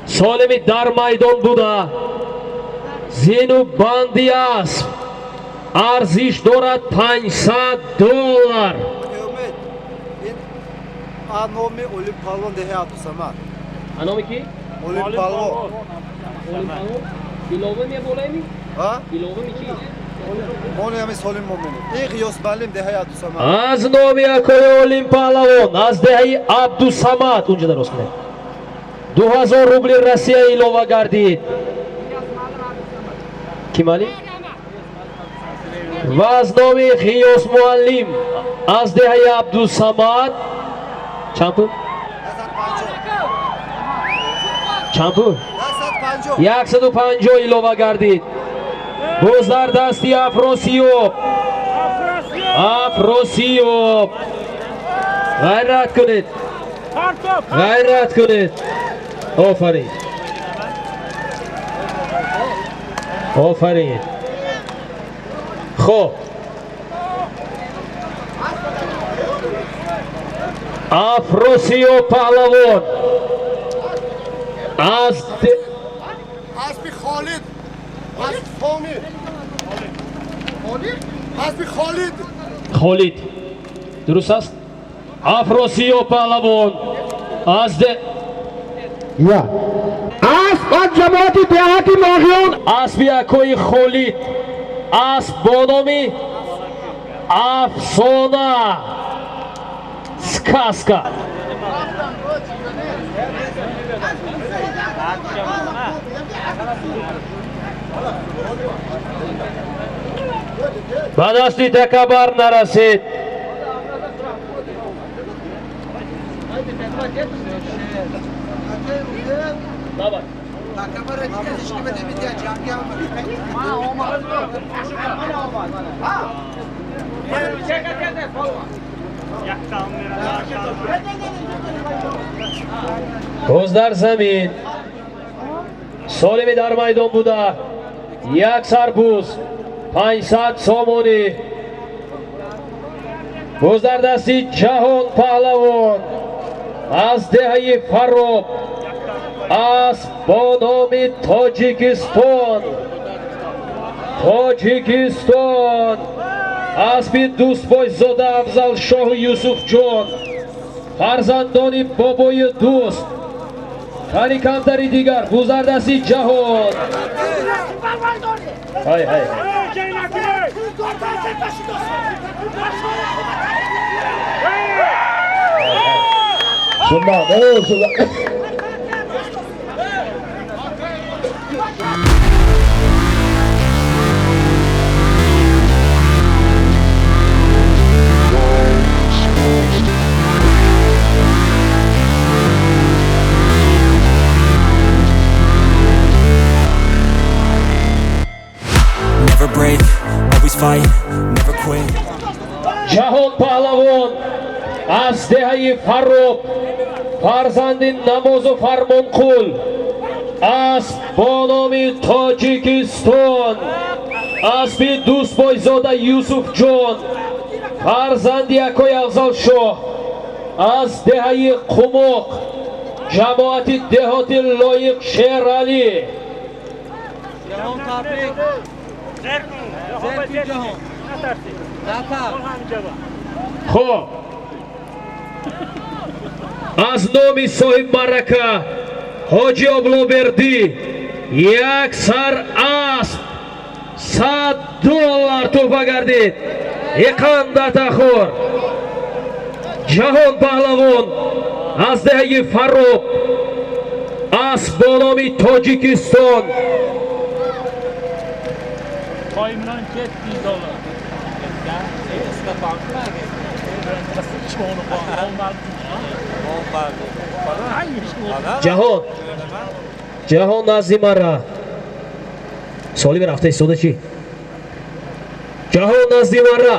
Солими дар майдон буда, зину банди асп арзиш дорад 500 доллар. Умед, ин номи Олим Палвон, деҳаи Абдусамад. А номи ки? Олим Палвон. Илова меболаеми? Илова чи? Мони ҳами солим моминем. Ин Ғиёс муаллим, деҳаи Абдусамад. Аз номи акои Олим Паҳлавон аз деҳаи Абдусамад, унҷа дароз кунед, 2000 рубли Россия илова гардид. Ки муаллим? Ва аз номи Ғиёс муаллим аз деҳаи Абдусамад чанд пул? Чанд пул? 150 илова гардид. Боз дар дасти Афросиёб. Афросиёб, ғайрат кунед, ғайрат кунед! Офарин, офарин! Хоб, Афросиёб паҳлавон аз Аспи Холид, асп фони, аспи Холид. Холид, дуруст аст. Афросиёб паҳлавон аз де Я асп аз ҷамоати деҳати Моғиён. Аспи акои Холид, асп бо номи Афсона, Сказка. Ба дасти такабар нарасид. Давай. Боз дар замин, солими дар майдон буда, як сарбуз 500 сомонӣ. Боз дар дасти Ҷаҳон паҳлавон аз деҳаи Фароб, асп бо номи Тоҷикистон. Тоҷикистон, аспи Дӯстбойзода Афзалшоҳу Юсуфҷон, фарзандони бобои Дӯст. Кани камтари дигар, боз дар дасти Ҷаҳон. Ҳай, ҳай! Шумо шумо. Never break, always fight, never quit. Ҷаҳон паҳлавон аз деҳаи Фарроб, фарзанди Намозу Фармонқул, асп бо номи Тоҷикистон, аспи Дӯстбойзода Юсуфҷон, фарзанди акои Афзалшоҳ аз деҳаи Қумоқ, ҷамоати деҳоти Лоиқ Шералӣ. Ҷаҳон, табрик! Зер кун, Ҷаҳон! Натарс! Хоб, аз номи соҳибмаърака Ҳоҷи Облобердӣ як сар асп 100 доллар тӯҳфа гардид. Иқандатахӯр! Ҷаҳон паҳлавон аз деҳаи Фарроб, асп бо номи Тоҷикистон. Qoyimdan ketdi dollar. Ҷаҳон, Ҷаҳон, назди мара. Солими рафта истода чӣ? Ҷаҳон, назди мара.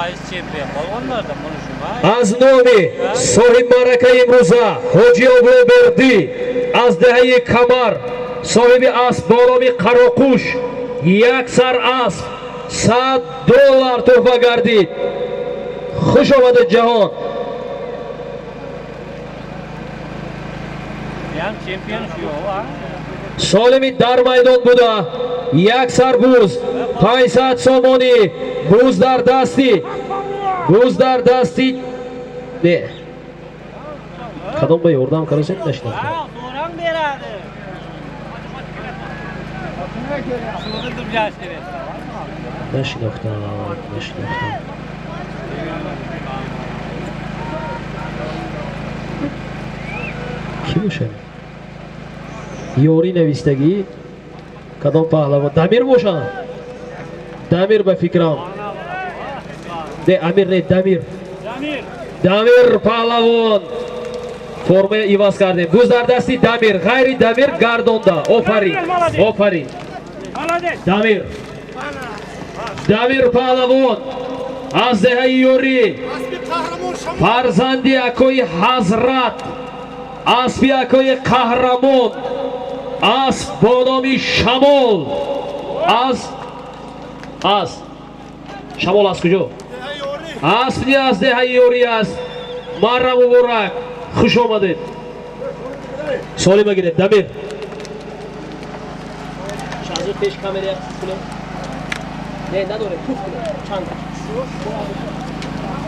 Qaysi chempion polvonlardan buni shuma? Аз номи соҳибмаъракаи имрӯза Ҳоҷи Облобердӣ аз деҳаи Камар, соҳиби асп бо номи Қароқуш, як сар асп 100 доллар тӯҳфа гардид. Хуш омадед, Ҷаҳон. Ham chempion shu yo'q, ha? Солими дар майдон буда, як сар буз, 500 сомонӣ. Буз дар дасти, буз дар дасти не, кадом ба ёрдам кардасед, нашинохтам. Ha, so'rang beradi. Suvni dublashtiradi. Нашинохтам, нашинохтам. Кӣ бошад? Ёрӣ навистагӣ, кадом паҳлавон? Дамир бошад, Дамир ба фикрам. Не, Амир не, Дамир. Damir. Дамир паҳлавон, форма иваз кардем. Буз дар дасти Дамир, ғайри Дамир гардонда. Офарин, офарин. Молодец. Дамир, Дамир паҳлавон аз деҳаи Ёрӣ, фарзанди акои Ҳазрат, аспи акои Қаҳрамон, асп бо номи Шамол. Аз Шамол аз куҷо? Асп ни аз деҳаи Ёрӣ аст. Марра муборак, хуш омадед. Солима гиред, Дамир. Шаҳзод, пеш камера як чиз кунем. Не, надорем, пуф кунем чанг.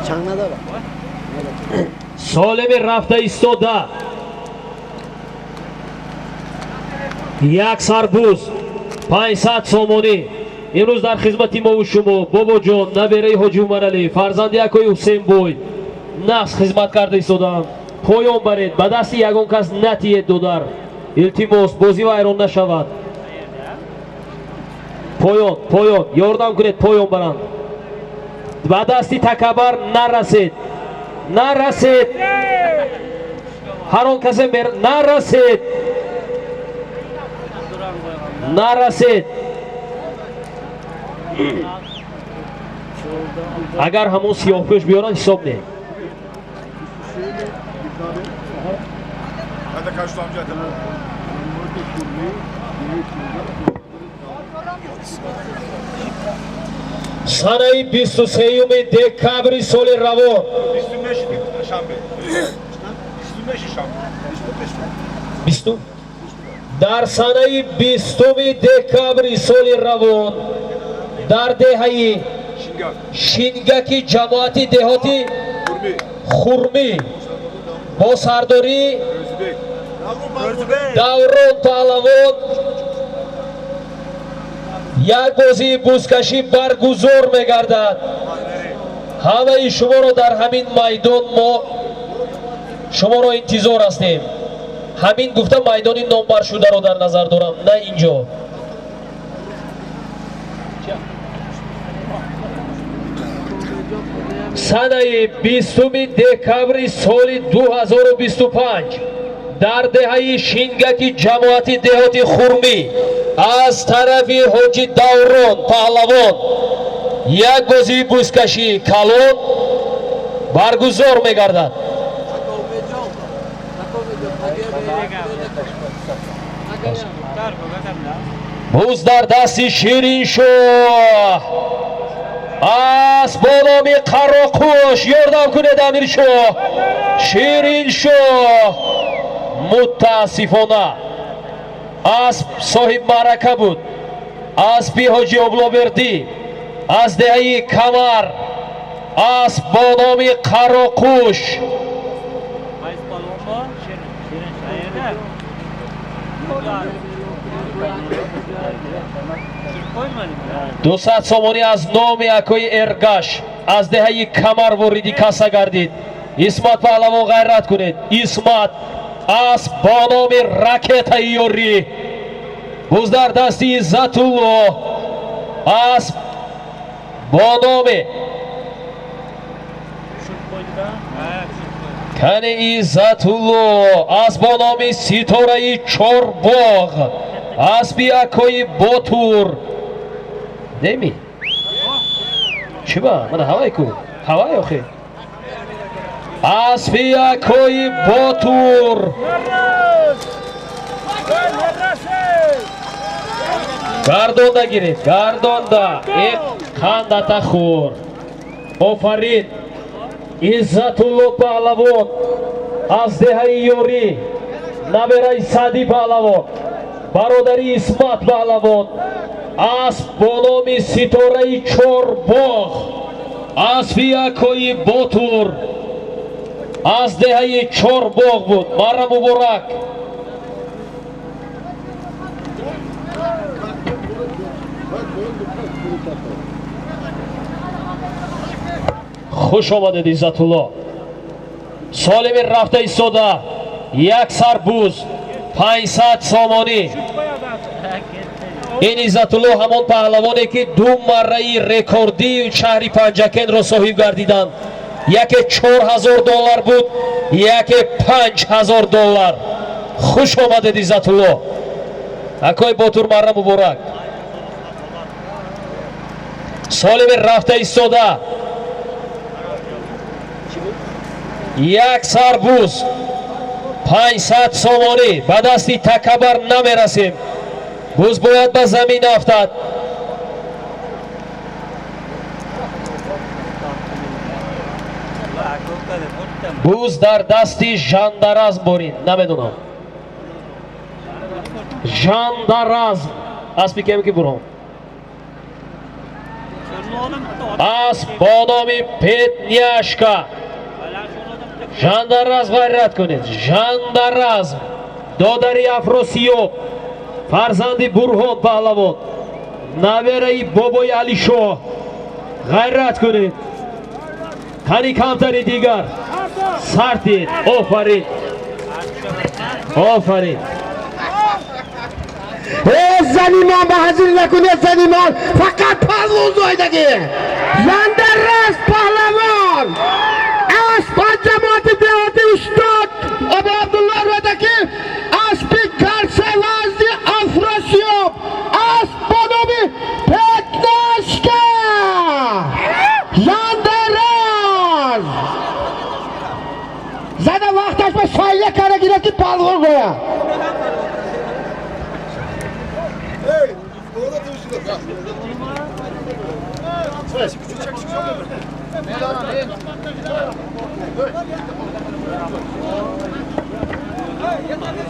Чанг надорад. Солими рафта истода, як сарбуз, 500 сомонӣ имрӯз дар хизмати мову шумо. Бобоҷон, набераи ҳоҷи Умаралӣ, фарзанди акои Ҳусейнбой, нағз хизмат карда истодаам. Поён баред, ба дасти ягон кас натиед, додар, илтимос, бозӣ вайрон нашавад. Поён, поён, ёрдам кунед, поён баранд. Ба дасти такабар нарасед, нарасед. Ҳар он касе нарасед, нарасед. Агар ҳамон сиёҳпӯш биёранд, ҳисоб не. Ben de karşı amca atalım. Санаи 23-юми декабри соли равон, 25 шанбе. 25 шанбе. бистум, дар санаи 20-уми декабри соли равон дар деҳаи Şingak. Шингаки ҷамоати деҳоти Kurmi. Хурмӣ бо сардорӣ Özbek. Özbek. Даврон паҳлавон як бозии бузкашӣ баргузор мегардад. Ҳамаи шуморо дар ҳамин майдон мо шуморо интизор ҳастем. Ҳамин гуфта, майдони номбаршударо дар назар дорам, на инҷо. Санаи 20-уми декабри соли 2025 дар деҳаи Шингаки ҷамоати деҳоти Хурмӣ аз тарафи ҳоҷи Даврон паҳлавон як бозии бузкашии калон баргузор мегардад. Умедҷон, Умедҷон. Tar bu da. Буз дар дасти Шириншоҳ, асп бо номи Қароқуш. Ёрдам кунед, Амиршоҳ. Шириншоҳ, мутаассифона, асп соҳиб маърака буд, аспи ҳоҷи Обловердӣ аз деҳаи Камар, асп бо номи Қароқуш. Qaysi polvon bu? Shirin. Shirin qayerda? Qo'ymadik. 200 сомонӣ аз номи акои Эргаш аз деҳаи Камар вориди касса гардид. Исмат паҳлавон, ғайрат кунед, Исмат. Асп бо номи Ракетаи Ёрӣ, буз дар дасти Иззатулло, асп бо номи Tushirib qo'ydi-da. Ha, tushirib qo'ydi. Кани, Иззатулло, асп бо номи Ситораи Чорбоғ, аспи акои Ботур. Неми чӣ ба мана ҳавай ку, ҳавай охе, аспи акои Ботур. Гардонда гиред, гардонда. Э, қандата хӯр, офарин. Иззатулло паҳлавон аз деҳаи Ёрӣ, набераи Саъдӣ паҳлавон, бародари Исмат паҳлавон, асп бо номи Ситораи Чорбоғ, аспи акои Ботур аз деҳаи Чорбоғ буд. Марра муборак. Хуш омадед, Иззатулло. Солими рафта истода, як сар буз, 500 сомонӣ. Ин Иззатулло ҳамон паҳлавоне, ки ду марраи рекордии шаҳри Панҷакентро соҳиб гардиданд. Яке 4000 доллар буд, яке 5000 доллар. Хуш омадед, Иззатулло. Акои Ботур, марра муборак. Солими рафта истода, як сар буз, 500 сомонӣ. Ба дасти такабар намерасем, буз бояд ба замин афтад. Буз дар дасти Жандаразм борин, намедонам, Жандаразм аспи кем ки бурон, асп бо номи Петняшка. Жандаразм, ғайрат кунед. Жандаразм, додари Афросиёб, фарзанди Бурҳон паҳлавон, набераи бобои Алишоҳ. Ғайрат кунед, қани, камтари дигар сартид. Офарин, офарин. Э, занимон ба ҳазил накунед, занимон, фақат паҳлавон зойдагӣ. Зандарраст паҳлавон. Асп аз ҷамоати деҳоти Устод Абу Абдулло Рӯдакӣ, аспи карсавазди Афросиёб, асп бо номи Петнашка. Зандарраз. Зана вақташ ба сайя кара гирад, ки паҳлавон гоя. Hey, orada duruşuyor.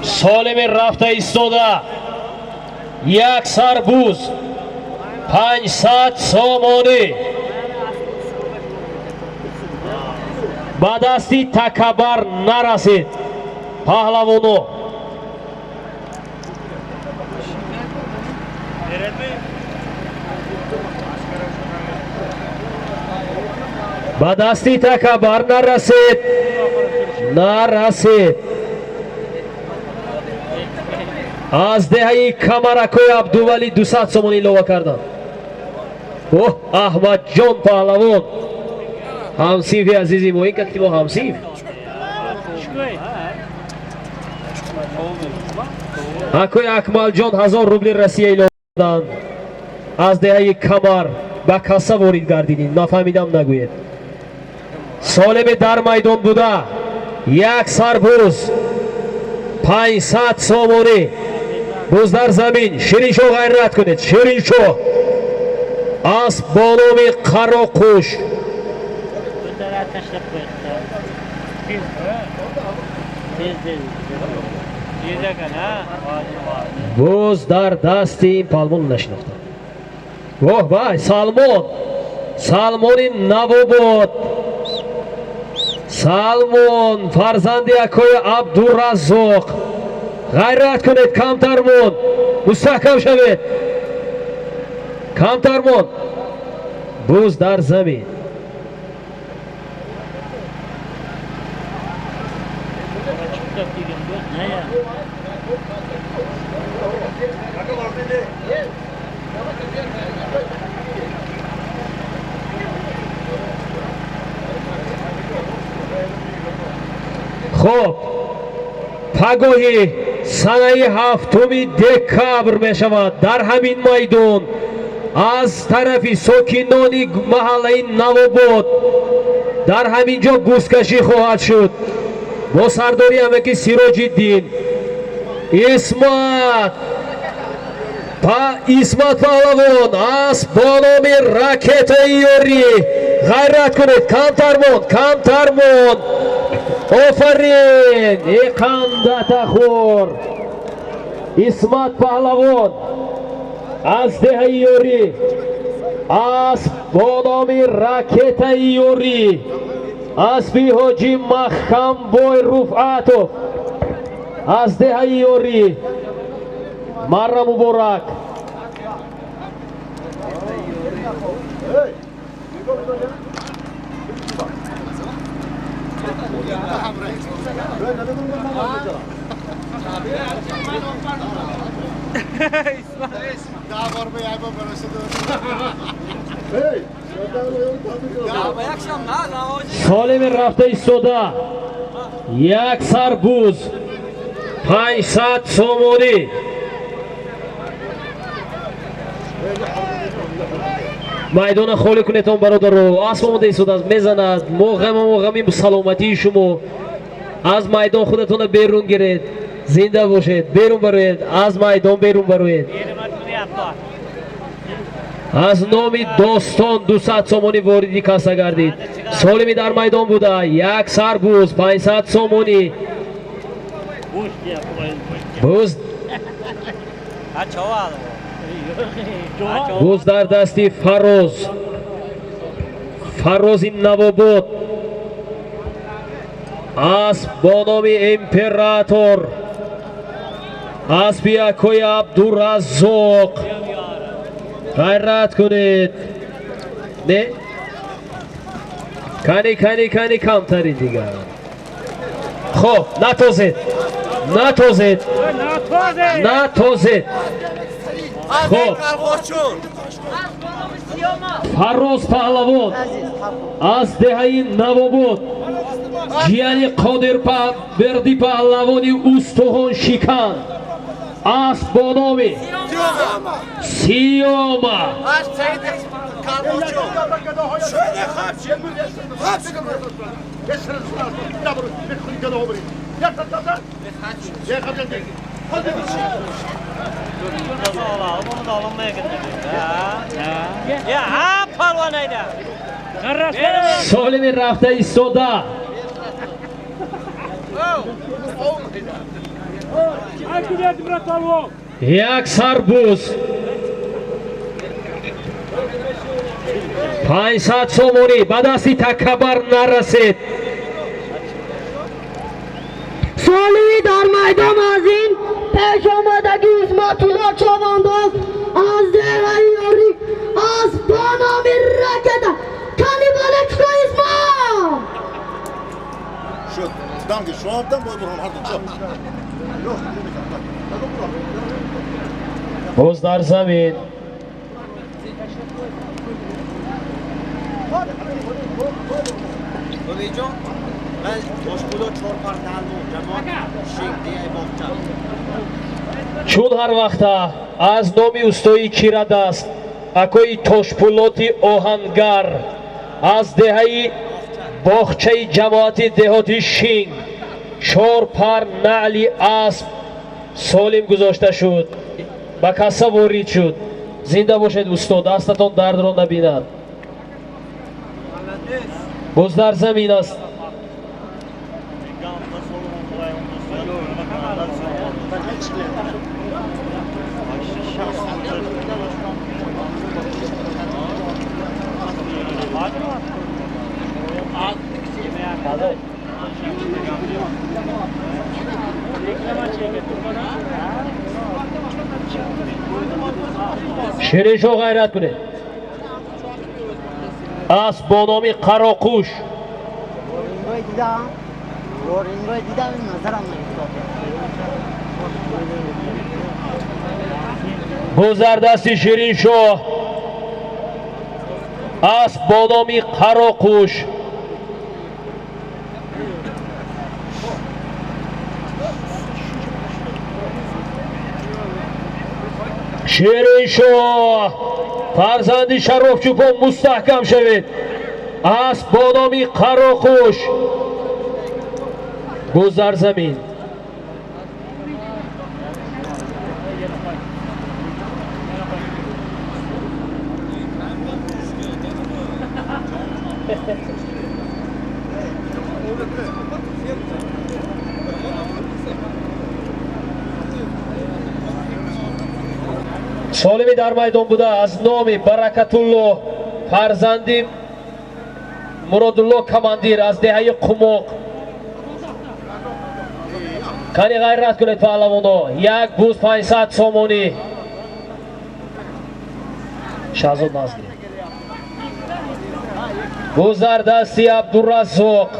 Солими рафта истода, як сар буз, 500 сомонӣ. Ба дасти такабар нарасид, паҳлавоно. Ба дасти такабар нарасид, нарасид. Аз деҳаи Камаракои Абдувалӣ 200 сомон илова карданд. Оҳ, Аҳмадҷон паҳлавон, ҳамсинфи азизи мо, ин ки мо ҳамсинф. Акои Акмалҷон 1000 рубли Россия илова карданд. Аз деҳаи Камар ба касса ворид гардидем, нафаҳмидам нагӯед. Солиме дар майдон буда, як сар буз, 500 сомонӣ. Буз дар замин. Шириншоҳ, ғайрат кунед, Шириншоҳ. Асп бо номи Қароқуш. Ko'tarib tashlab qo'yibdi. Tez tez. Tez ekan, ha? Буз дар дасти ин палвон нашинохтам. Воҳ, вай, Салмон, Салмони Навобод, Салмон, фарзанди акои Абдураззоқ. Ғайрат кунед, камтар монд, мустаҳкам шавед, камтар монд. Буз дар замин. Chiqib degan bo'z ne ya? Хуб, пагоҳи санаи 7 декабр мешавад дар ҳамин майдон аз тарафи сокинони маҳаллаи Навобод дар ҳамин ҷо бузкашӣ хоҳад шуд бо сардори ҳамаки Сироҷиддин. Исмат Исмат Паҳлавон, асп бо номи Ракетаи Ёрӣ. Ғайрат кунед, камтар монд, камтар монд. Офарин, иқандатахӯр. Исмат Паҳлавон аз деҳаи Ёрӣ, асп бо номи Ракетаи Ёрӣ, аспи ҳоҷӣ Маҳкамбой Руфъатов аз деҳаи Ёрӣ. Марра муборак. Солими рафта истода, як сарбуз 500 сомонӣ. Майдона холӣ кунедон, бародаро. Асп омода истодааст, мезанад. Мо ғамамо ғами саломатии шумо. Аз майдон худатонро берун гиред. Зинда бошед, берун бароед, аз майдон берун бароед. Аз номи Достон 200 сомонӣ вориди касса гардид. Солими дар майдон буда, як сарбуз 500 сомонӣ. Буз, буз дар дасти Фароз, Фарози Навобод, асп бо номи Император, аспи акои Абдураззоқ. Ғайрат кунед. Не, кани, кани, кани, камтари дигар. Хоб, натозед, натозед, натозед. Хоб, Фарроз Паҳлавон аз деҳаи Навобод, ҷияни Қодир Берди паҳлавони устухоншикан, асп бо номи Сиёма. Солими рафта истода, як сарбуз 500 сомонӣ. Ба дасти такабар нарасед. Солими дар майдон аз ин пеш омадагӣ Исматулло Човандоз аз деҳаи Ёрӣ, аз бо номи Ракета. Кани балекшо, Исмат. Шуд. Дам ки шумо дам бояд бурам ҳар ду. Боз дар замин. Бобиҷон, ман Тошпуло чор пар налму ҷамоат шинг деҳаи Боғча. Чун ҳар вақта аз номи устои чирадаст акои Тошпулоти оҳангар аз деҳаи Боғчаи ҷамоати деҳоти Шинг чор пар наъли асп солим гузошта шуд, ба касса ворид шуд. Зинда бошед, устод, дастатон дардро набинад. Боз дар замин аст. Шириншо, ғайрат кунед. Асп бо номи Қароқуш. Дидам, дидам, назарам. Боз дар дасти Шириншоҳ асп бо номи Қароқуш. Шириншоҳ, фарзанди Шарофчӯпон, мустаҳкам шавед. Асп бо номи Қароқуш, боз дар замин. Солими дар майдон буда аз номи Баракатулло фарзанди Муродулло командир аз деҳаи Қумоқ. Кани ғайрат кунед паҳлавоно, як буз 500 сомонӣ. Шаҳзод назгир. Буз дар дасти Абдураззоқ.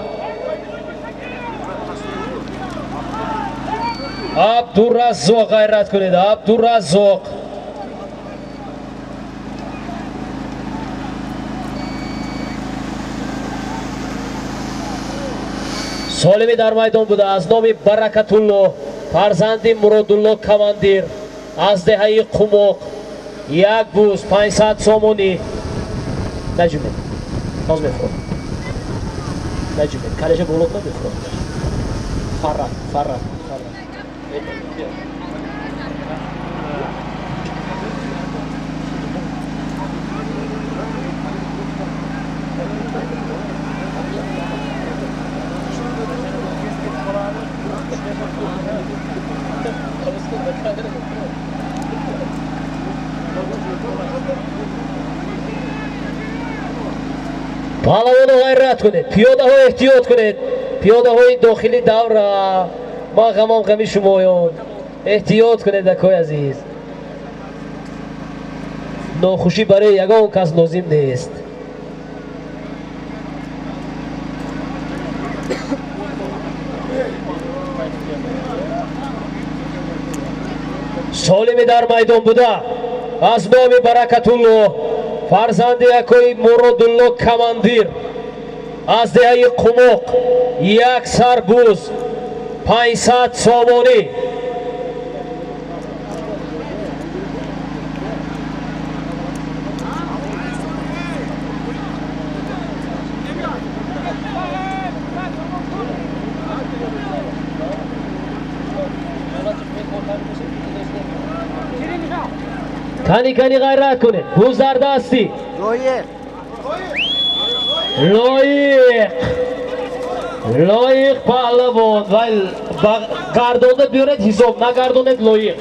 Абдураззоқ ғайрат кунед, Абдураззоқ. Солими дар майдон буда аз номи Баракатулло фарзанди Муродулло командир аз деҳаи Қумоқ, як буз 500 сомонӣ. Наҷумед, боз мефурод. Наҷумед, калеша боло кунад мефурод. Фарра, фарра, фарра. Паҳлавоно ғайрат кунед, пиёдаҳо эҳтиёт кунед, пиёдаҳои дохили давра, ман ғамам ғами шумоён, эҳтиёт кунед акои азиз. Нохушӣ барои ягон кас лозим нест. Солими дар майдон буда аз номи Баракатулло фарзанди акои Муродулло командир аз деҳаи Қумоқ, як сарбуз 500 сомонӣ. Кани кани ғайрат кунед, буз дар дасти Лоиқ. Лоиқ паҳлавон ва гардонда биёред ҳисоб, нагардонед лоиқ.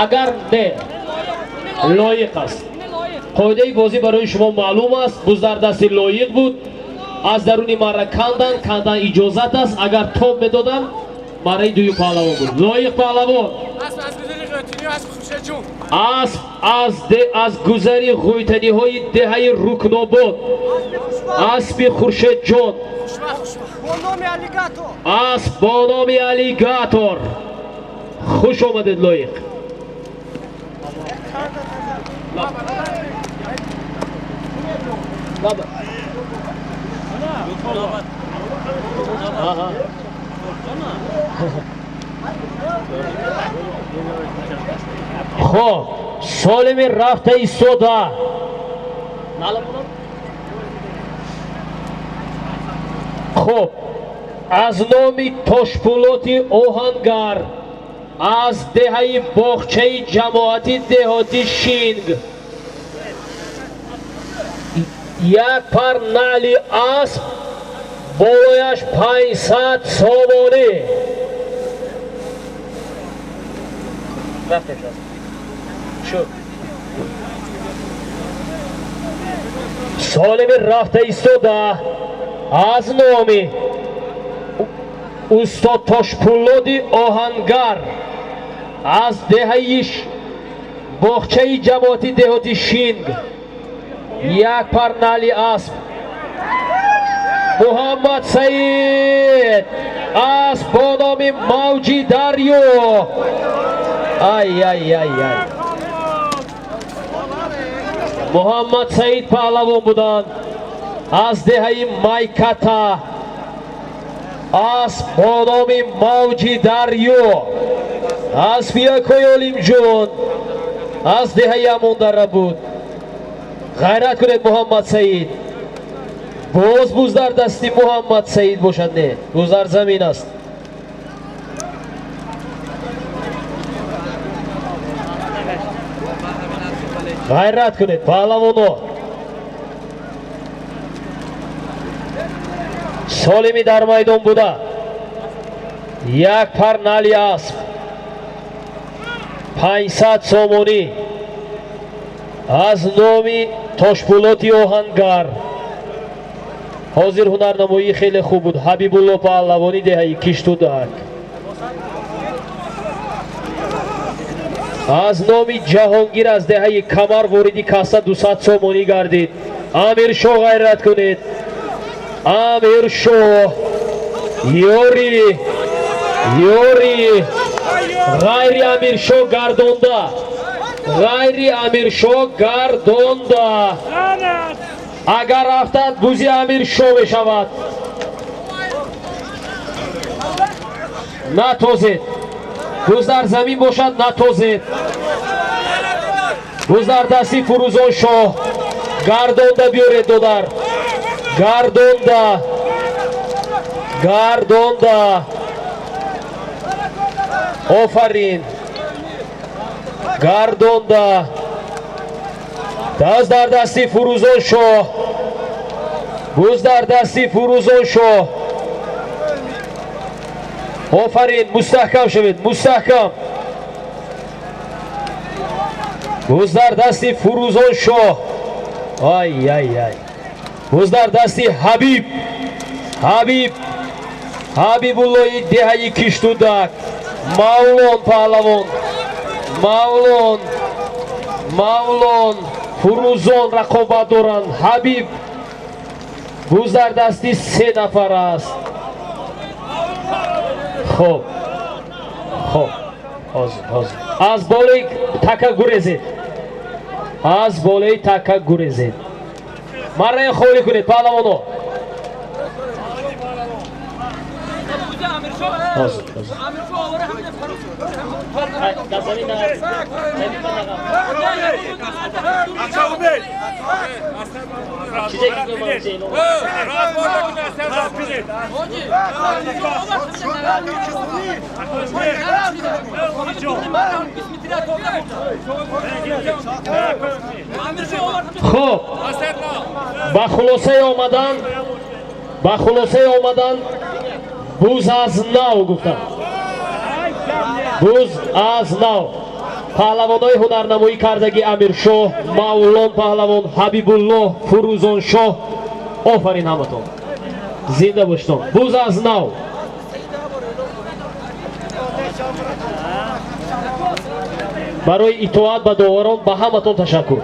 Агар не, лоиқ аст. Қоидаи бозӣ барои шумо маълум аст. Буз дар дасти Лоиқ буд. Аз даруни марра кандан, кандан иҷозат аст. Агар тоб медоданд, марраи дуюм паҳлавон буд. Лоиқ паҳлавон. Асп аз гузари ғӯйтаниҳои деҳаи Рукнобод, аспи Хуршедҷон, асп бо номи Алигатор. Хуш омадед, Лоиқ. Хоб, солими рафта истода. Хоб, аз номи Тошпулоти Оҳангар аз деҳаи боғчаи ҷамоати деҳоти Шинг, як пар наъли асп болояш 500 сомонӣ. Солими рафта истода аз номи устод Тошпулоди Оҳангар аз деҳаи боғчаи ҷамоати деҳоти Шинг, як пар наъли асп. Муҳаммад Саид, асп бо номи Мавҷи Дарё. Ай ай ай ай. Муҳаммад Саид паҳлавон буданд аз деҳаи Майката, асп бо номи Мавҷи Дарё, аспи акои Олимҷон аз деҳаи Амондара буд. Ғайрат кунед Муҳаммад Саид. Боз буз дар дасти Муҳаммад Саид бошад, не, буз дар замин аст. Ғайрат кунед паҳлавоно. Солими дар майдон буда як пар нали асп 500 сомонӣ аз номи Тошпулоти оҳангар. Ҳозир ҳунарнамоӣ хеле хуб буд. Ҳабибулло паҳлавони деҳаи Киштудак. Аз номи Ҷаҳонгир аз деҳаи Камар вориди касса 200 сомонӣ гардид. Амиршоҳ, ғайрат кунед. Амиршоҳ, ёри, ёри, ғайри Амиршоҳ гардонда, ғайри Амиршоҳ гардонда. Агар афтад, бузи Амиршоҳ мешавад. Натозед. Буз дар замин бошад, натозед. Буз дар дасти Фурӯзоншоҳ. Гардонда биёред, додар. Гардонда, гардонда. Офарин. Гардонда. Даст дар дасти Фурӯзоншоҳ. Буз дар дасти Фурӯзоншоҳ. Офарин, мустаҳкам шавед, мустаҳкам. Буз дар дасти Фурӯзоншоҳ. Ай ай ай. Буз дар дасти Ҳабиб. Ҳабиб. Ҳабибуллои деҳаи Киштудак. Мавлон паҳлавон. Мавлон. Мавлон. Фурӯзон рақобат доранд. Ҳабиб. Буз дар дасти се нафар аст. Хоб. Хоб. Ҳозир, ҳозир. Аз болои така гурезед. Аз болои така гурезед. Марраи холӣ кунед, паҳлавоно. Ҳозир, ҳозир. Хоб, ба хулосае омадан, ба хулосае омадан, буз аз нав гуфтанд. Буз аз нав. Паҳлавонои ҳунарнамоӣ кардагӣ Амиршоҳ, Мавлон паҳлавон, Ҳабибуллоҳ, Фурӯзоншоҳ. Офарин ҳаматон. Зинда боштон. Буз аз нав. Барои итоат ба доварон ба ҳаматон ташаккур.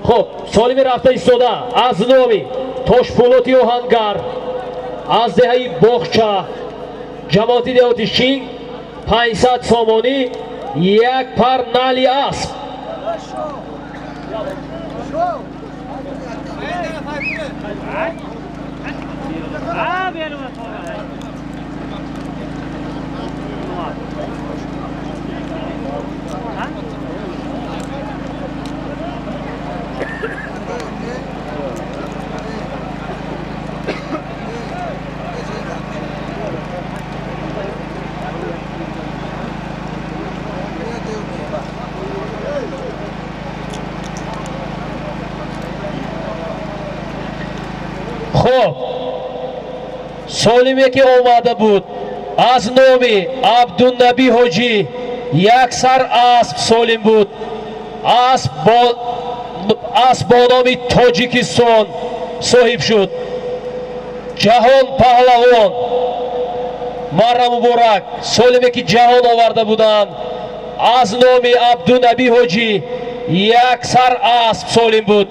Хоб, солими рафта истода аз номи Тошпулоти оҳангар аз деҳаи Боғча, ҷамоати деҳоти Шинг 500 сомонӣ як пар нали асп. Хоб, солиме ки омада буд аз номи Абдунаби ҳоҷӣ як сар асп солим буд. Асп бо номи Тоҷикистон соҳиб шуд. Ҷаҳон паҳлавон, марра муборак. Солиме ки ҷаҳон оварда буданд аз номи Абдунаби ҳоҷӣ як сар асп солим буд.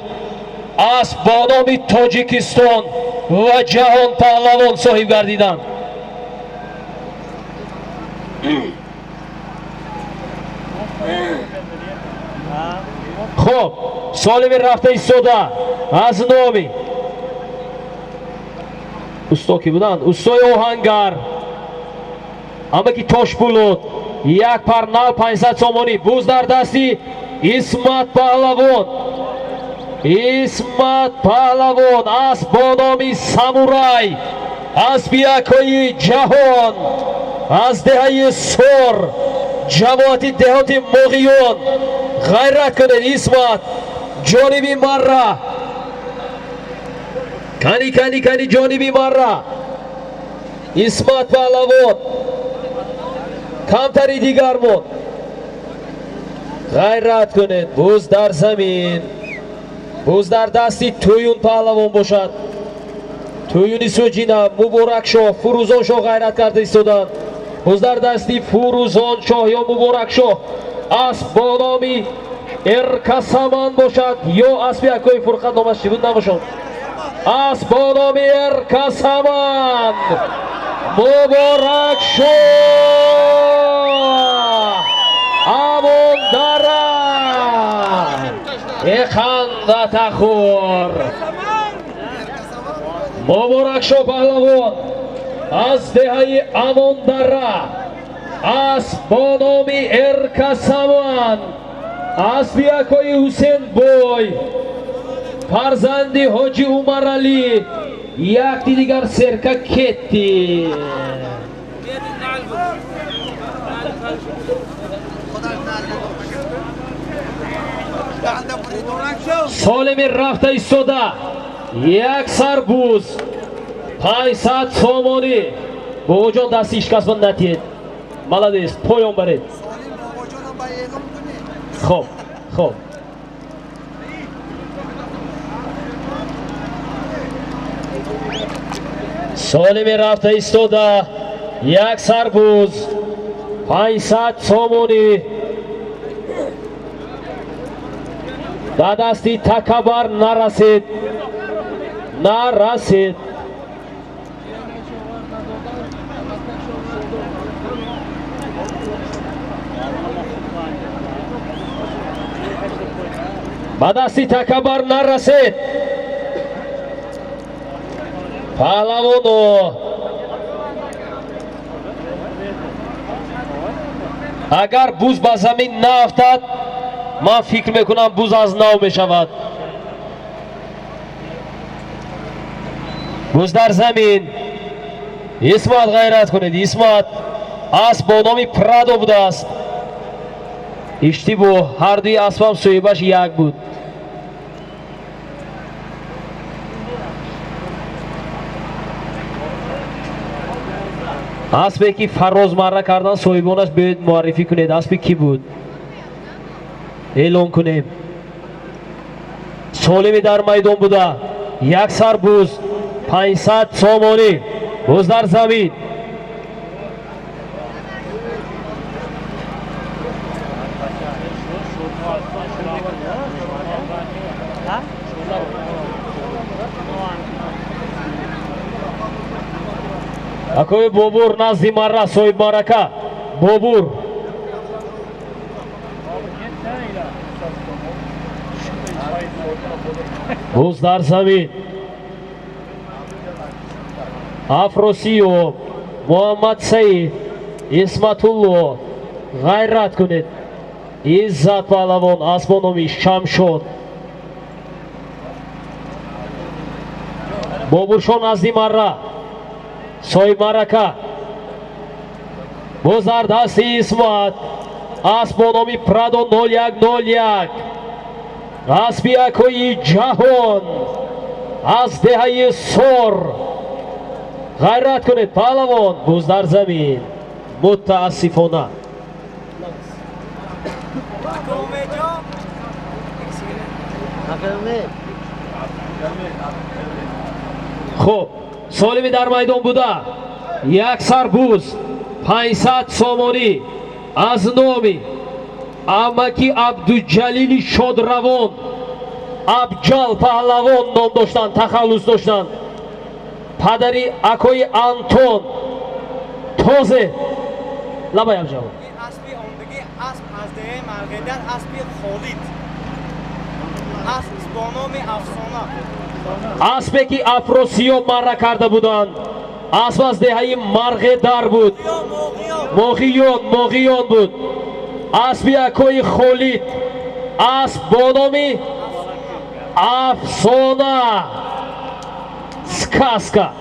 Асп бо номи Тоҷикистон ва ҷаҳон паҳлавон соҳиб гардиданд. Хоб, солими рафта истода аз номи усто ки буданд, устои оҳангар амаки Тошпулот як пар нал 500 сомонӣ. Буз дар дасти Исмат паҳлавон. Исмат паҳлавон асп бо номи Самурай, аспи якои ҷаҳон аз деҳаи Сор, ҷамоати деҳоти Моғиён. Ғайрат кунед, Исмат, ҷониби марра. Кани, кани, кани, ҷониби марра. Исмат паҳлавон камтари дигар монд. Ғайрат кунед. Буз дар замин, буз дар дасти Тӯюн паҳлавон бошад. Тӯюни Суҷина, Муборакшоҳ, Фурӯзоншоҳ ғайрат карда истоданд. Буз дар дасти Фурӯзоншоҳ ё Муборакшоҳ. Асп бо номи Эркасаман бошад ё аспи акои Фурқат номаш чӣ буд набошад? Асп бо номи Эркасаман. Муборакшоҳ Амондара Эхандатахур. Муборакшоҳ паҳлавон аз деҳаи Амондара, асп бо номи Эркасаман, аспи акои Ҳусенбой, фарзанди ҳоҷи Умаралӣ, якти дигар серка кетти. Солими рафта истода, як сарбуз 500 сомонӣ. Бобоҷон, дасти ишкасба натиҳед. Молодец, поён баред. Хоб, хоб. Солими рафта истода, як сарбуз 500 сомонӣ ба дасти Такабар нарасид, нарасид. Ба дасти Такабар нарасид. Паҳлавоно, агар буз ба замин наафтад, ман фикр мекунам, буз аз нав мешавад. Буз дар замин. Исмат, ғайрат кунед, Исмат. Асп бо номи Прадо будааст. Иштибоҳ, ҳардуи аспам соҳибаш як буд. Аспе ки фарроз марра кардан, соҳибонаш биёед муаррифӣ кунед. Аспи кӣ буд, эълон кунем. Солими дар майдон буда, як сар буз 500 сомонӣ. Буз дар замин. Акои Бобур назди марра, соҳибмаърака Бобур. Буз дар замин. Афросиё, Муҳаммад Саид, Исматулло, ғайрат кунед. Иззат паҳлавон асп бо номи Шамшод. Бобуршо назди марра, соҳибмаърака. Боз дар дасти Исмат, асп бо номи Прадо 0101, аспи акои Ҷаҳон аз деҳаи Сор. Ғайрат кунед, паҳлавон. Буз дар замин, мутаассифона. Хуб, солими дар майдон буда, як сарбуз 500 сомонӣ аз номи амаки Абдуҷалили Шодравон, Абҷал паҳлавон ном доштанд, тахаллус доштанд, падари акои Антон Тозе. Лабай, Абҷал. Аспи ондагӣ, асп аз деҳаи Марғедар, аспи Холид, асп бо номи Афсона. Аспе ки Афросиёб марра карда буданд, асп аз деҳаи Марғедар буд. Моғиён, Моғиён буд. Аспи акои Холид, асп бо номи Афсона, сказка.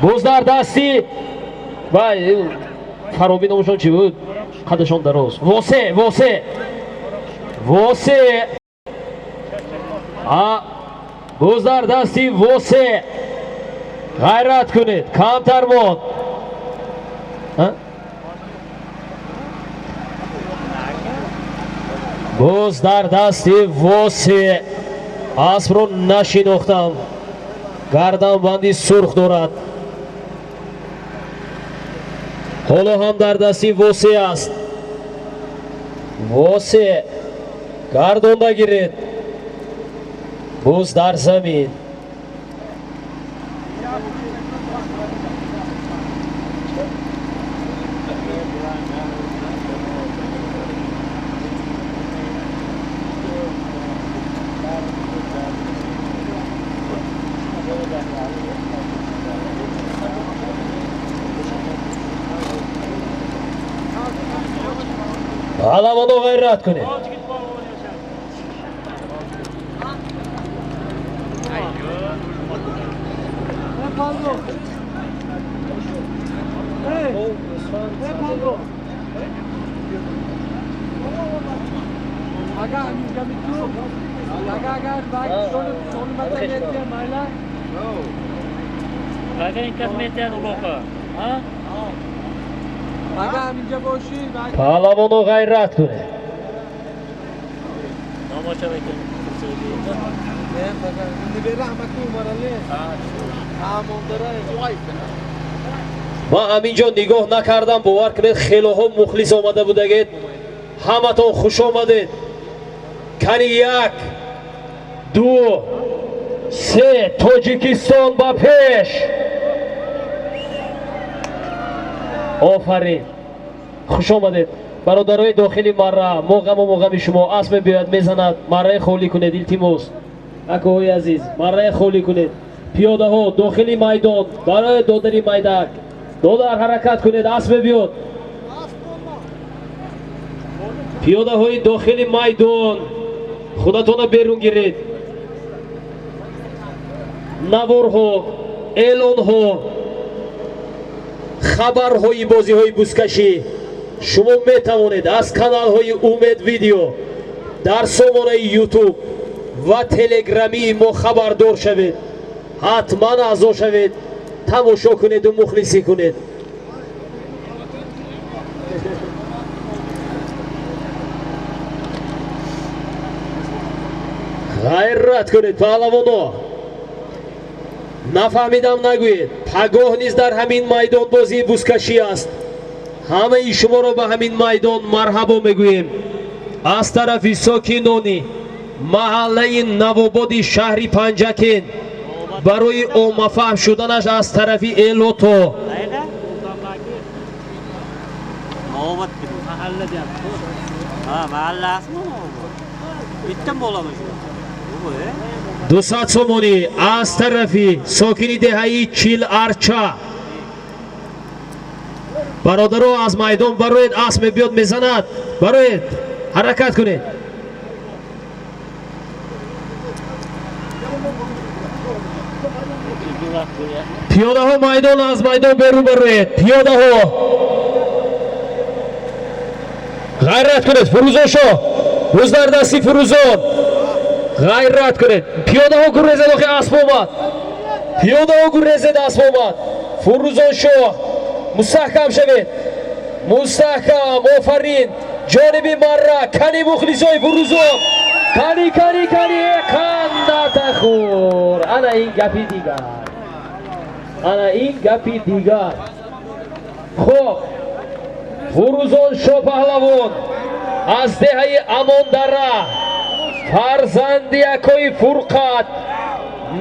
Боз дар дасти вай Фароби, номашон чӣ буд, қадашон дароз, Восе, Восе, Восе. А боз дар дасти Восе. Ғайрат кунед, камтар монд. Боз дар дасти Восе, аспро нашинохтам, гарданбанди сурх дорад. Ҳоло ҳам дар дасти Восе аст. Восе, гардонда гиред. Боз дар замин. Паҳлавоно, ғайрат кунед. Паҳлавоно, ғайрат кунед. Ман ҳамин ҷо нигоҳ накардам, бовар кунед, хелоҳо мухлис омада будагед. Ҳаматон хуш омадед. Кани, як, ду, се, Тоҷикистон ба пеш! Офарин, хуш омадед, бародарои дохили марра. Мо ғаму моғами шумо. Асп мебиёяд, мезанад. Марраи холӣ кунед, илтимос. Акоҳои азиз, марраи холӣ кунед. Пиёдаҳо дохили майдон, барои додари майдак. Додар, ҳаракат кунед, асп мебиёд. Пиёдаҳои дохили майдон, худатонро берун гиред. Наворҳо, эълонҳо, хабарҳои бозиҳои бузкашӣ шумо метавонед аз каналҳои Умед Видео дар сомонаи Ютуб ва Телеграмии мо хабардор шавед. Ҳатман аъзо шавед, тамошо кунеду мухлисӣ кунед. Ғайрат кунед, паҳлавоно. Нафаҳмидам нагӯед. Пагоҳ низ дар ҳамин майдон бозии бузкашӣ аст. Ҳамаи шуморо ба ҳамин майдон марҳабо мегӯем аз тарафи сокинони маҳаллаи Навободи шаҳри Панҷакент, барои оммафаҳм шуданаш аз тарафи Элото. Navbat mahalla deyapti. Ha, mahallasimi? Bitta bolami shu? Bu, e? 200 сомонӣ аз тарафи сокини деҳаи Чил Арча. Бародаро, аз майдон бароед, асп мебиёд, мезанад. Бароед, ҳаракат кунед. Пиёдаҳо, майдон, аз майдон берун бароед. Пиёдаҳо, ғайрат кунед. Фурӯзон шо, рӯз дар дасти Фурӯзон. Ғайрат кунед, пиёдаҳо, гурезед, охи асп омад. Пиёдаҳо, гурезед, асп омад. Фурӯзон шо, мустаҳкам шавед, мустаҳкам. Офарин, ҷониби марра. Кани мухлисои Фурӯзон, кани, кани, кани, қандатахӯр! Ана ин гапи дигар, ана ин гапи дигар. Хоб, Фурӯзон шо паҳлавон аз деҳаи Амондара, фарзанди акои Фурқат,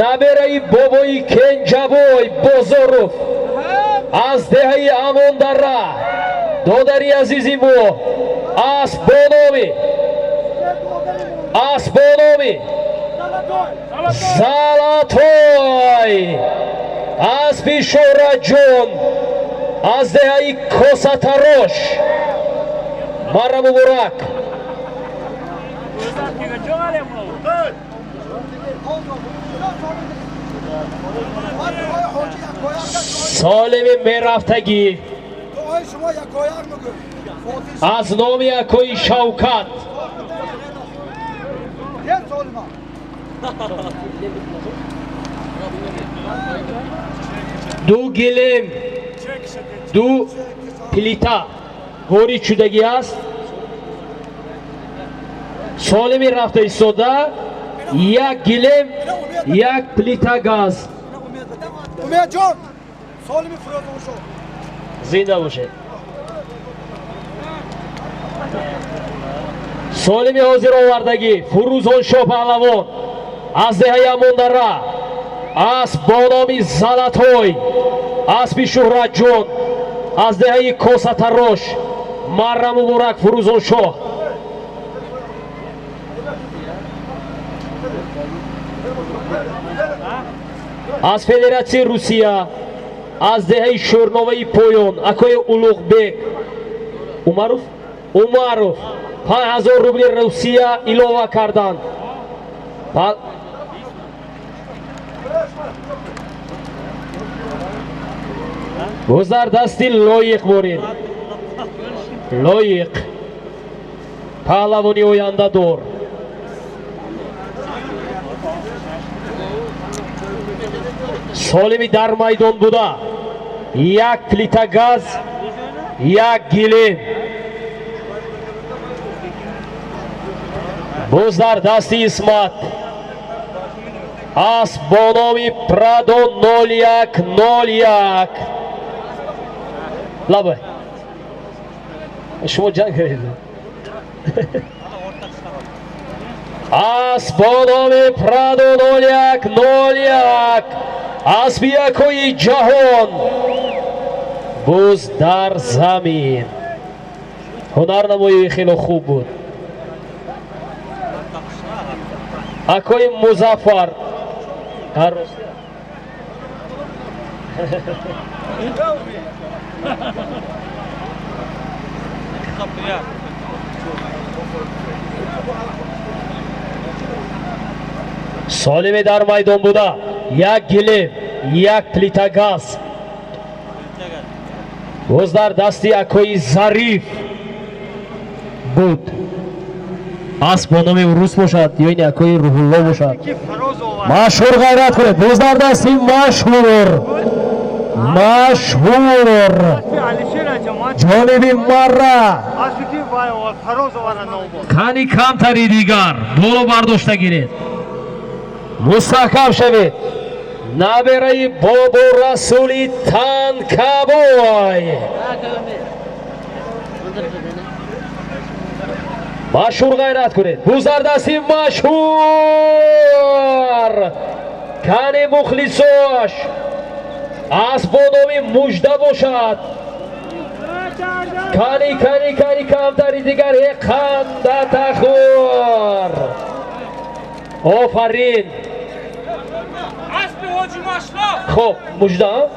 набераи бобои Кенҷабой Бозоров аз деҳаи Амондара. Додари азизи мо, асп бо номи Залатой, аспи Шӯҳратҷон аз деҳаи Косатарош. Марра муборак! Солими мерафтагӣ аз номи акои Шавкат. Ду гилем, ду плита ворид шудагӣ аст. Солими рафта истода, як гилем, як плита газ. Умедҷон, солими Фурӯзоншоҳ. Зинда бошед. Солими ҳозир овардагӣ Фурӯзоншоҳ паҳлавон аз деҳаи Амондара, асп бо номи Залатой, аспи Шӯҳратҷон аз деҳаи Косатарош. Марра муборак, Фурӯзоншоҳ. Аз Федератсияи Русия, аз деҳаи Шӯрноваи Поён, акои Улуғбек Умаров Умаров 5000 рубли Русия илова карданд. Боз дар дасти лоиқ боред. Лоиқ паҳлавони ояндадор. Солими дар майдон буда, як плита газ, як гилем. Боз дар дасти Исмат асп бо номи Прадо 0101. Лабай, шумо ҷанг кардед. Асп бо номи Прадо 0101, аспи якои ҷаҳон, боз дар замин. Ҳунарнамоии хело хуб буд. Акои Музаффар солиме дар майдон буда, як гилем, як плита газ. Боз дар дасти акои Зариф буд. Асп бо номи Урус бошад ё ин акои Рӯҳулло бошад. Машҳур, ғайрат кунед. Боз дар дасти Машҳур, Машҳур ҷониби Марра. Кани камтари дигар боло бардошта гиред, мустаҳкам шавед. Набераи Бобо Расули Танкабой. Машҳур, ғайрат кунед. Бузардасти Машҳур. Кани мухлисош, асп бо номи Мужда бошад. Кани, кани, кани, камтари дигар. Е, қандатахӯр, офарин. Хоб, Мужда.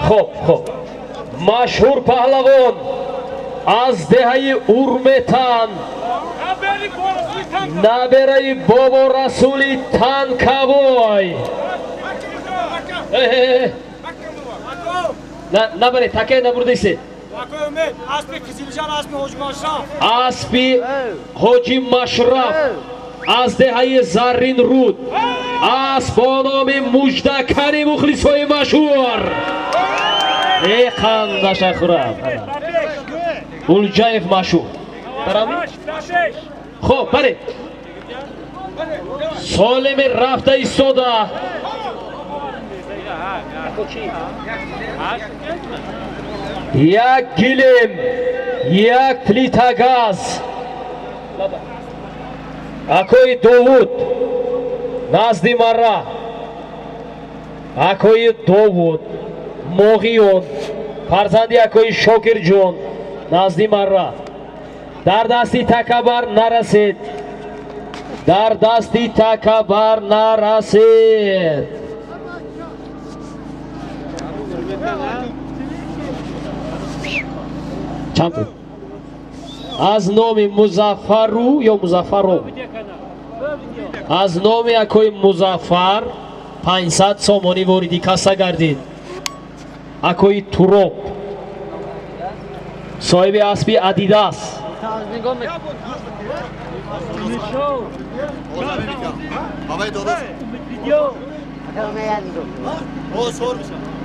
Хоб, хоб, Машҳур паҳлавон аз деҳаи Урметан, набераи Бобо Расули Танкабой. Набаре, таке набурдаисе. Аспи Ҳоҷи Машраф аз деҳаи Зарринруд, асп бо номи Муждакани, мухлисҳои машҳур. Э, қандаша хӯрад. Улҷаев Машҳур. Хоб, бале, солими рафта истода. Як гилем, як плита газ. Акои Довуд назди Мара. Акои Довуд Моғиён, фарзанди акои Шокирҷон, назди Мара. Дар дасти Такабар нарасед, дар дасти Такабар нарасед. Чанд аз номи Музаффару ё Музаффаров, аз номи акои Музаффар 500 сомонӣ вориди касса гардид. Акои Туроб, соҳиби аспи Адидас. Ҳавай додас. О, сор мешавад.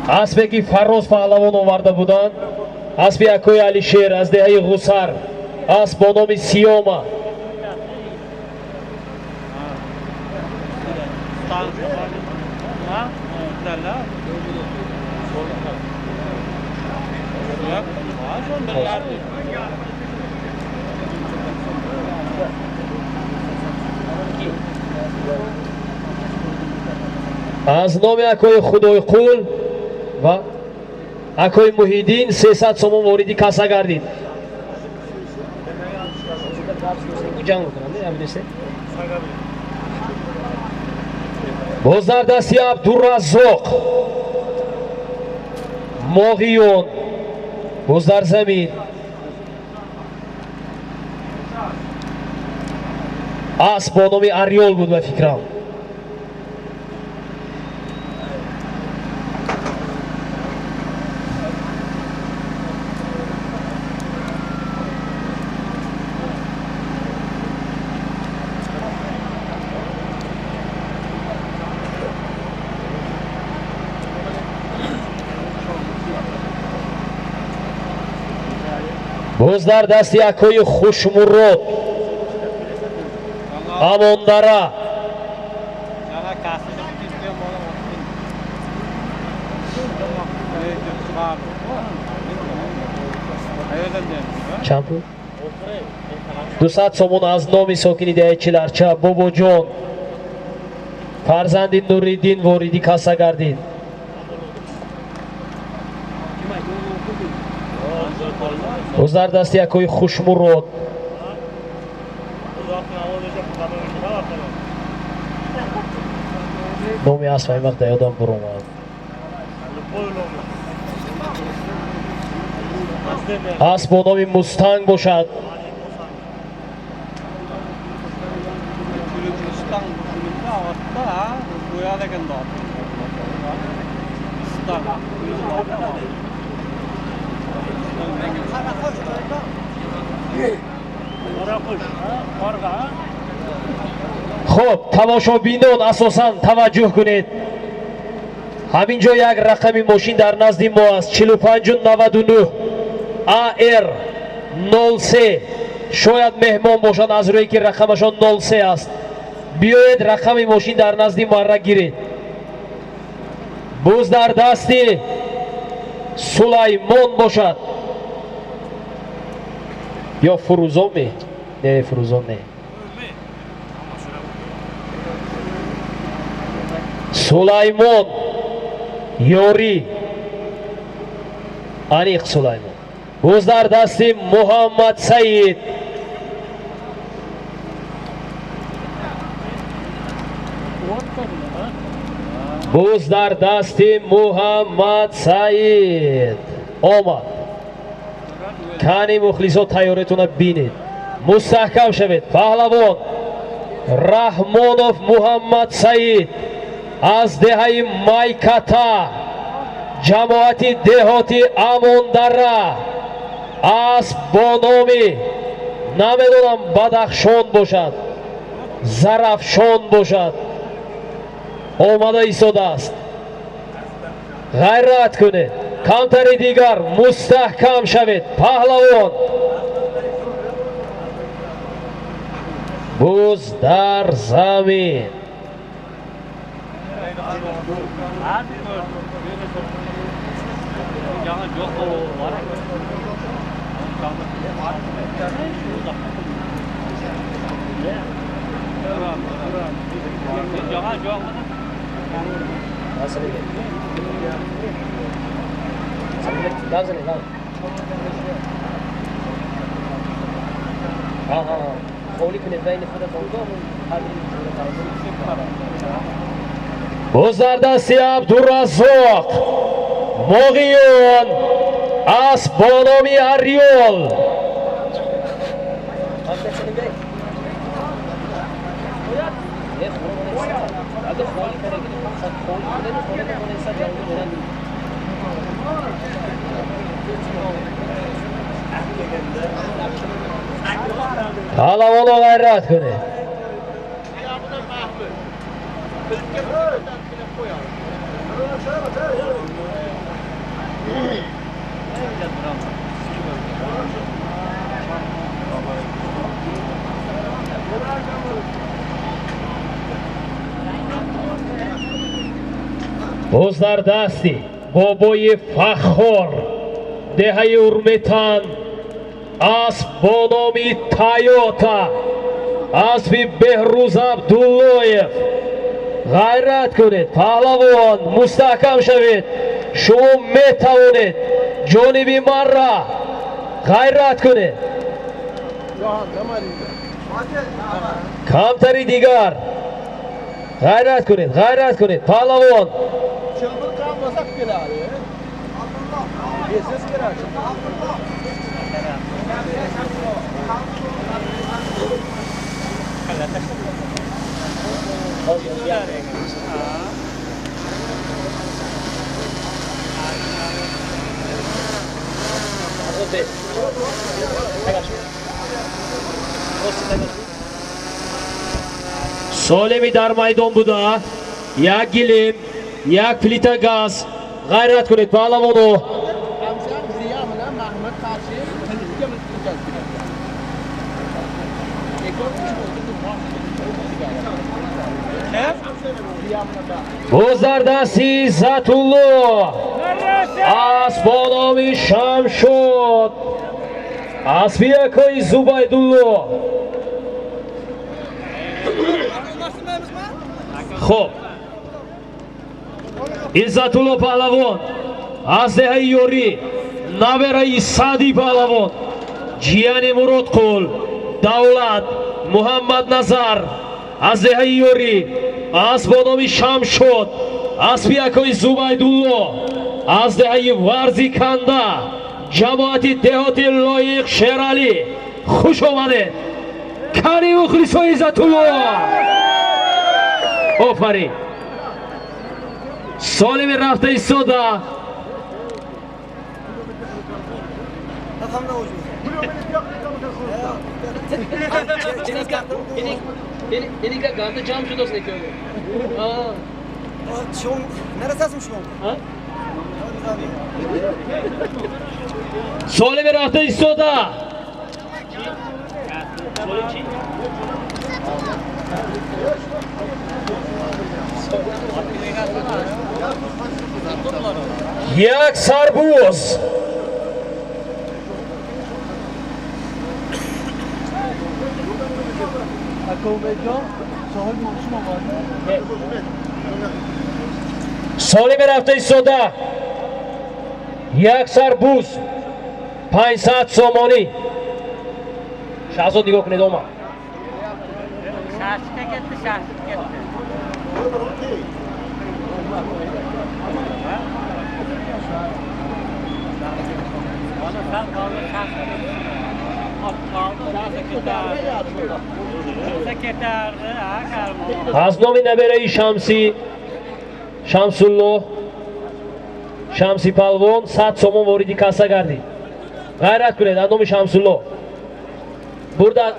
Аспе ки Фарроз Паҳлавон оварда буданд, аспи акои Алишер аз деҳаи Ғусар, асп бо номи Сиёма. Аз номи акои Худойқул ва акои Муҳиддин 300 сомон вориди касса гардид. Боз дар дасти Абдураззоқ Моғиён, боз дар замин асп бо номи Арёл буд ба фикрам. Боз дар дасти акои Хушмурод Амондара. Чанд пул? 200 сомон аз номи сокини деҳаи Чиларча Бобоҷон фарзанди Нуриддин вориди касса гардид. Боз дар дасти акои Хушмурод. Номи асп ин вақт ёдам буромад. Асп бо номи Мустанг бошад. Хуб, тамошобинон асосан таваҷҷӯҳ кунед. Ҳамин ҷо як рақами мошин дар назди мо аст, 4599 АР 03. Шояд меҳмон бошанд аз рӯе ки рақамашон 03 аст. Биёед рақами мошин дар назди марра гиред. Буз дар дасти Сулаймон бошад ё Фурӯзон ме? Не, Фурӯзон не. Сулаймон ёрӣ, аниқ Сулаймон. Буз дар дасти Муҳаммад Саид. Буз дар дасти Муҳаммад Саид омад. Кани мухлисо тайёритона бинед, мустаҳкам шавед. Паҳлавон Раҳмонов Муҳаммад Саид аз деҳаи Майката, ҷамоати деҳоти Амондара, асп бо номи намедонам Бадахшон бошад, Зарафшон бошад, омада истодааст. Ғайрат кунед, камтари дигар мустаҳкам шавед. Паҳлавон буз дар замин. Боз дар дасти Абдураззоқ Моғиён асп бо номи Арёл. Паҳлавоно, ғайрат кунед. Боз дар дасти бобои Фаххор, деҳаи Урметан, асп бо номи Тайота, аспи Беҳрӯз Абдуллоев. Ғайрат кунед, паҳлавон, мустаҳкам шавед, шумо метавонед. Ҷониби марра ғайрат кунед. Камтари дигар ғайрат кунед, ғайрат кунед, паҳлавон. Солими дар майдон буда як гилем, як плита газ. Ғайрат кунед, паҳлавоно. Боз дар дасти Иззатулло асп бо номи Шамшод, аспи якои Зубайдулло. Хуб, Иззатулло паҳлавон аз деҳаи Ёрӣ, набераи Саъди паҳлавон, ҷияни Муродқул, Давлат, Муҳаммадназар, аз деҳаи Ёрӣ, асп бо номи Шамшод, аспи якои Зубайдулло, аз деҳаи Варзи Канда, ҷамоати деҳоти Лоиқ Шералӣ. Хуш омадед, кани мухлисои Иззатулло! Офарин! Солими рафта истода. Нафаҳмидам. Иника ганда ҷамъ шудааст некёно. Шумо нарасасм шумо. Солими рафта истода. Як сарбоз. Солими рафта истода. Як сарбуз 500 сомонӣ. Шаҳзод, нигоҳ кунед, омад. Shashka ketdi, shashib ketdi. Mana sal qoldi, shashib ketdi. Ot qoldi, bo'lsa ketardi. Bo'lsa ketardi, ha, Karmon. Аз номи набераи Шамсӣ, Шамсулло, Шамси палвон, 100 сомон вориди касса гардид. Ғайрат кунед, аз номи Шамсулло.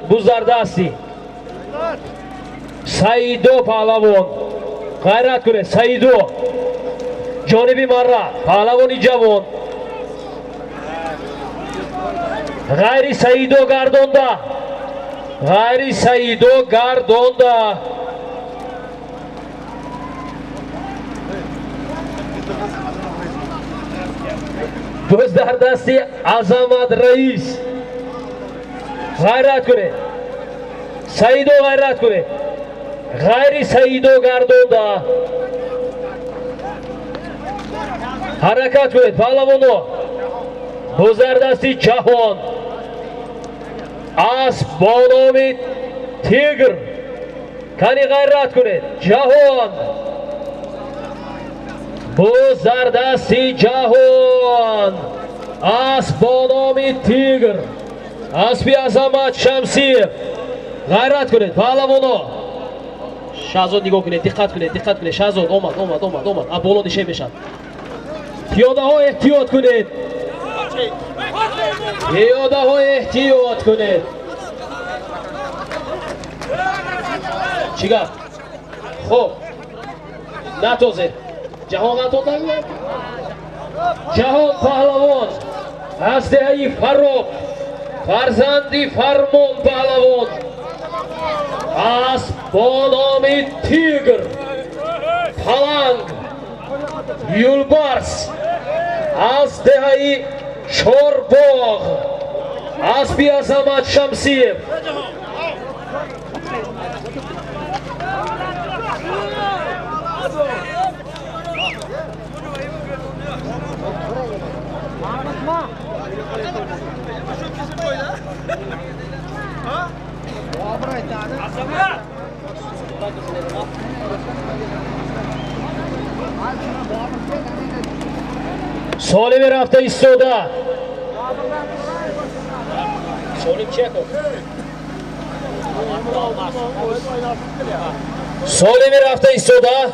Буз дар дасти Саидо паҳлавон. Ғайрат кунед, Саидо, ҷониби марра, паҳлавони ҷавон. Ғайри Саидо гардонда, ғайри Саидо гардонда. Боз дар дасти Азамат Раис. Ғайрат кунед, Саидо, ғайрат кунед, ғайри Саидо гардонда. Ҳаракат кунед, паҳлавоно. Боз дар дасти Ҷаҳон асп бо номи Тигр. Кани, ғайрат кунед, Ҷаҳон. Боз дар дасти Ҷаҳон асп бо номи Тигр, аспи Азамат Шамсиев. Ғайрат кунед, паҳлавоно. Шаҳзод, нигоҳ кунед, диққат кунед, диққат кунед. Шаҳзод омад, омад, омад, омад, а боло нише мешавад. Пиёдаҳо, эҳтиёт кунед, пиёдаҳо, эҳтиёт кунед. Чӣ гап? Хуб, натозед. Ҷаҳон натоз. Ҷаҳон паҳлавон аз деҳаи Фароб, фарзанди Фармон паҳлавон, асп бо номи Тигр, Паланг, Юлбарс аз деҳаи Чорбоғ, аспи Азамат Шамсиев. Солими рафта истода. Солим чеков. Солими рафта истода.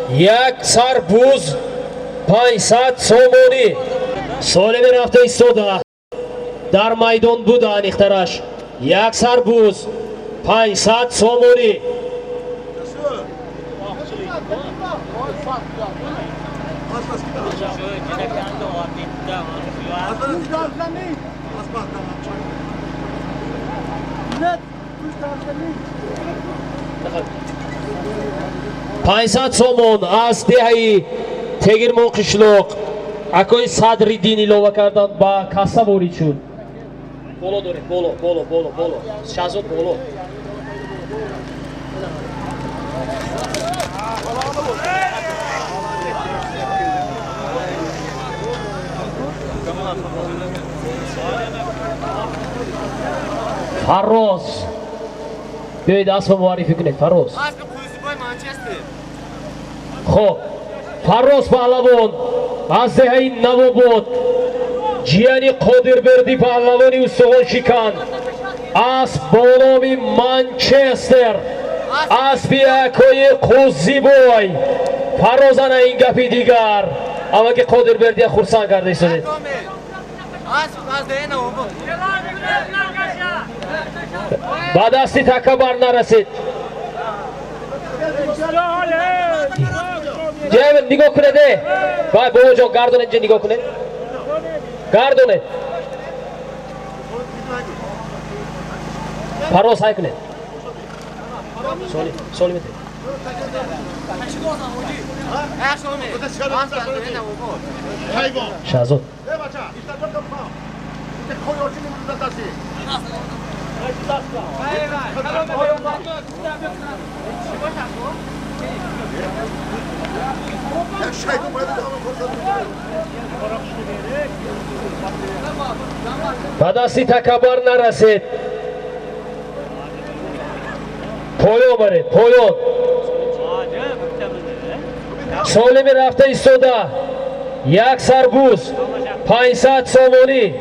Як сарбуз 500 сомонӣ. Солими рафта истода. Дар майдон буда аниқтараш. Як сарбуз 500 сомонӣ. 500 сомон аз деҳаи Тегирмон қишлоқ акои Садриддин илова карданд, ба касса ворид шуд. Боло доред, боло, боло, боло, боло. Шаҳзод, боло. Фарроз, биёед, аспа муаррифӣ кунед, Фарроз. Аспи Қӯзибой Манчестер. Хоб, Фарроз паҳлавон аз деҳаи Навобод, ҷияни Қодирбердӣ паҳлавони устухоншикан, асп бо номи Манчестер, аспи акои Қӯзибой. Фарроз, ана ин гапи дигар, амаки Қодирбердия хурсанд карда истодед. Асп аз деҳаи Навобод. Ба дасти такабар нарасид. Ҷаҳ, нигоҳ кунед, э вай, бобоҷон, гардонед, инҷа нигоҳ кунед, гардонед. Парвоз ҳай кунед. Соли, соли метед. Асп аз деҳаи Навобод. Шаҳзод. Ба дасти такабар нарасед. Поён баред, поён. Солими рафта истода. Як сарбуз 500 сомонӣ.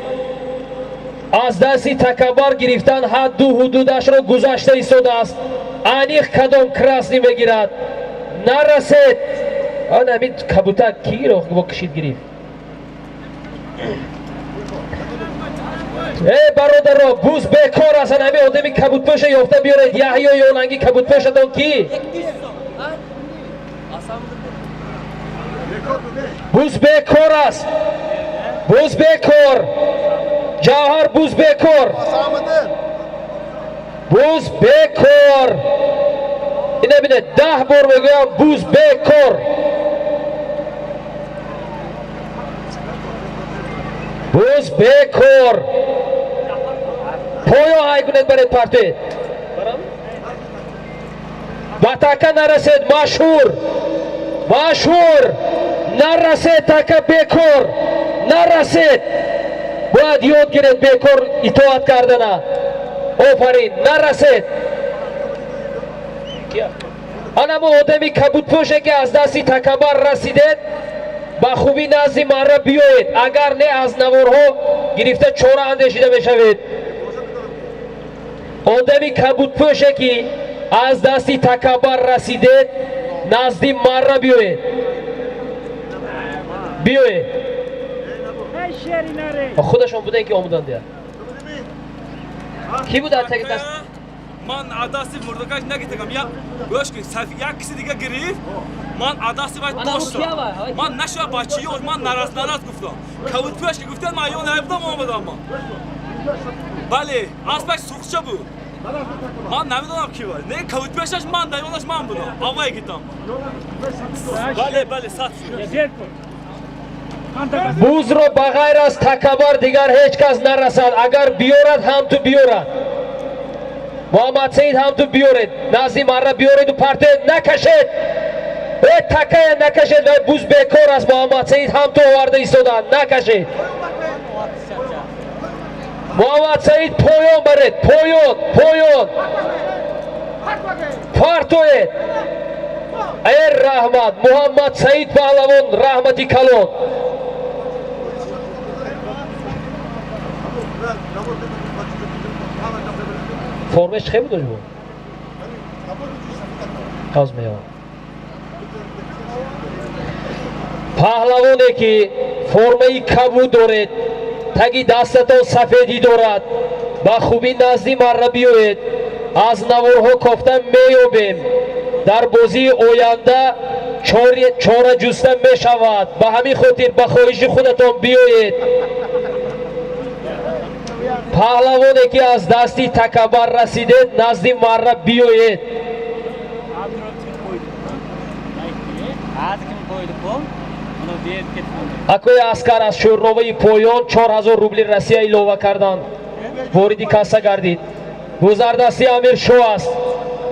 Аз дасти такабар гирифтан ҳадду ҳудудашро гузашта истодааст. Аниқ кадом красный мегирад. Нарасед. Ана ҳамин кабутак киро бо кишид гирифт? Э, бародаро, буз бекор аст. Ана ҳамин одами кабутпӯша ёфта биёред. Яҳё ёнанги кабутпӯшатон кӣ? Буз бекор аст. Буз бекор. Ҷавҳар, буз бекор. Буз бекор. Ина бинед, 10 бор мегӯям, буз бекор. Буз бекор. Поё ҳай кунед, баред, партоед. Ба така нарасед, машҳур. Машҳур. Нарасед, така бекор. Нарасед. Бояд ёд гиред бекор итоат кардана. Офарин, нарасед. Анамо одами кабутпӯше, ки аз дасти такабар расидед, ба хубӣ назди марра биёед, агар не, аз наворҳо гирифта чора андешида мешавед. Одами кабутпӯше, ки Аз дасти Такабар расидед, назди марра биёед. Биёед. Худашон буданд ки омаданд дия. Ки буд аз таги даст? Ман аз дасти мурдакаш нагирифтам. Як гӯш кун, як киси дига гирифт. Ман аз дасти вай доштам. Ман нашуда бачаёш, ман нарас нарас гуфтам. Кавутпӯш ки гуфтан, ман ё набудам омадам ман. Бале, аспаш сурхча буд. Ман намедонам ки буд. Не, кавутпӯшаш ман, даёнаш ман будам. Аввай гитам. Бале, бале, сад. Бузро ба ғайр аз Такабар дигар ҳеҷ кас нарасад. Агар биёрад, ҳам ту биёрад. Муҳаммад Саид ҳам ту биёред. Назди марра биёреду партоед, накашед. Э такая накашед, вай буз бекор аст. Муҳаммад Саид ҳам ту оварда истоданд, накашед. Муҳаммад Саид поён баред, поён, поён. Партоед. Э раҳмат, Муҳаммад Саид паҳлавон, раҳмати калон. Формаш чӣ буд оҷбо? Ҳоз меёвам. Паҳлавоне ки формаи кабуд доред, таги дастатон сафедӣ дорад, ба хубӣ назди марра биёед. Аз наворҳо кофта меёбем. Дар бозии оянда чора ҷуста мешавад. Ба ҳамин хотир ба хоҳиши худатон биёед. Паҳлавоне ки аз дасти Такабар расидед, назди марра биёед. Акои Аскар аз шӯрноваи поён 4000 рубли Россия илова карданд. Вориди касса гардид. Гузардасти Амиршоҳ аст.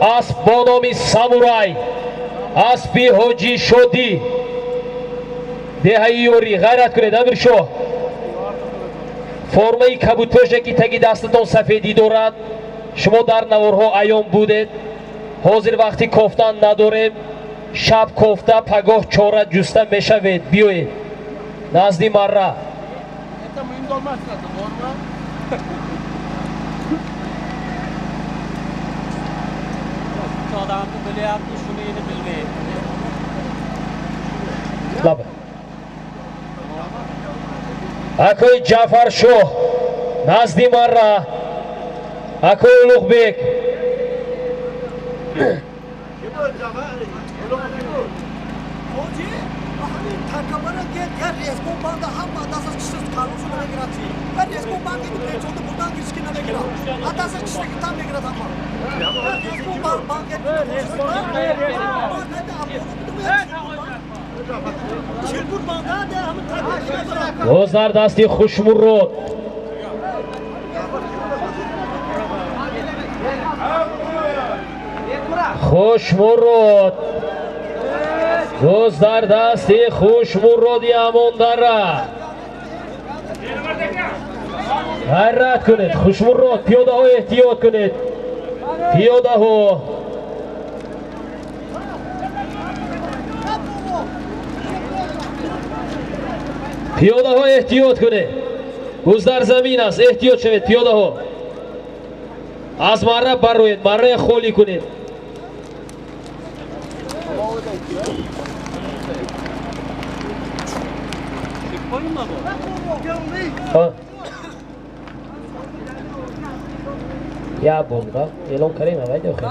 Асп бо номи Самурай, аспи Ҳоҷи Шодӣ, деҳаи Ёрӣ. Ғайрат кунед, Амиршоҳ. Формаи кабудпӯше ки таги дастатон сафедӣ дорад, шумо дар наворҳо аён будед. Ҳозир вақти кофтан надорем. Шаб кофта, пагоҳ чора ҷуста мешавед. Биёед назди марра. Лаба. Акои Ҷаъфаршоҳ назди марра. Акои Улуғбек. Боз дар дасти Хушмурод. Хушмурод. Боз дар дасти Хушмуроди Амондара. Ғайрат кунед, Хушмурод, пиёдаҳо эҳтиёт кунед. Пиёдаҳо. Пиёдаҳо эҳтиёт кунед. Гуз дар замин аст, эҳтиёт шавед пиёдаҳо. Аз марра бароед, маррая холӣ кунед. Я бомба, эълон кардем аввал охир.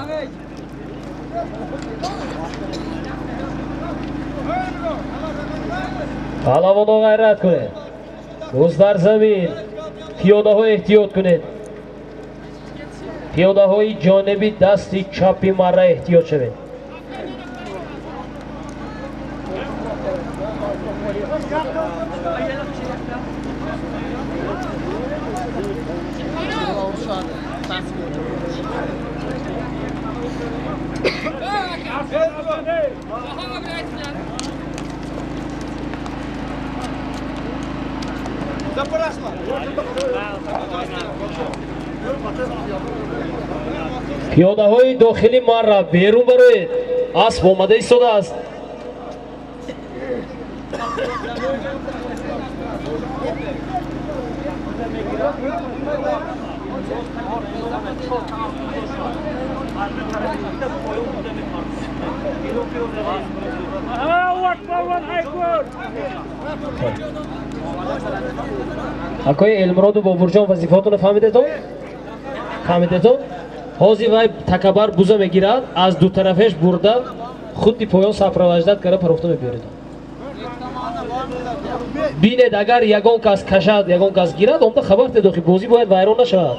Паҳлавонҳо ғайрат кунед. Гуз дар замин. Пиёдаҳо эҳтиёт кунед. Пиёдаҳои ҷониби дасти чапи марра эҳтиёт шавед. Пиёдаҳои дохили марра берун бароед. Асп омада истодааст. Акои Элмуроду Бобурҷон вазифаотонро фаҳмидетон? Фаҳмидетон? Ҳозир вай такабар буза мегирад, аз ду тарафеш бурда худи поён сопровождать карда парохта мебиёред. Бинед, агар ягон кас кашад, ягон кас гирад, омда хабар тед, охи бозӣ бояд вайрон нашавад.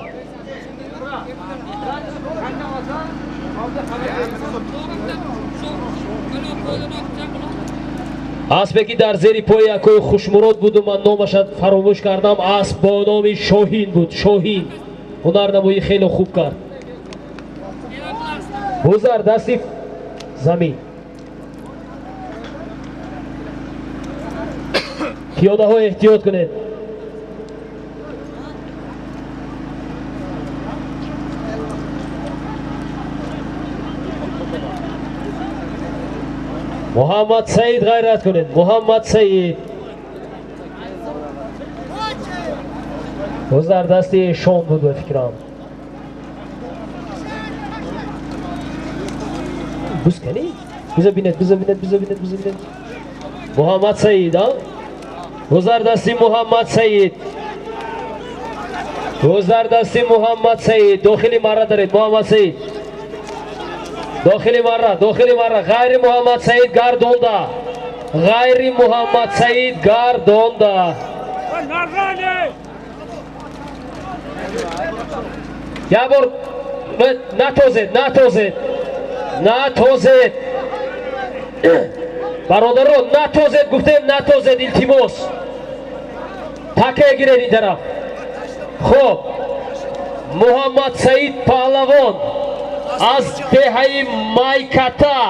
Аспе ки дар зери пои акои Хушмурод буду ман номаша фаромӯш кардам, асп бо номи Шоҳин буд. Шоҳин ҳунарнамоӣ хеле хуб кард. Бузар дасти замин. Пиёдаҳо эҳтиёт кунед. Муҳаммад Саид ғайрат кунед. Муҳаммад Саид. Боз дар дасти Шон буд ба фикрам. Буз кани? Биза бинед, биза бинед, биза бинед, биза бинед. Муҳаммад Саид, а? Боз дар дасти Муҳаммад Саид. Боз дар дасти Муҳаммад Саид. Дохили марра даред, Муҳаммад Саид. Дохили марра, дохили марра. Ғайри Муҳаммад Саид гардонда. Ғайри Муҳаммад Саид гардонда. Як бор натозед, натозед. Натозед. Бародарон, натозед, гуфтем натозед, илтимос. Таке гиред ин тараф. Хоб. Муҳаммад Саид паҳлавон аз деҳаи Майката.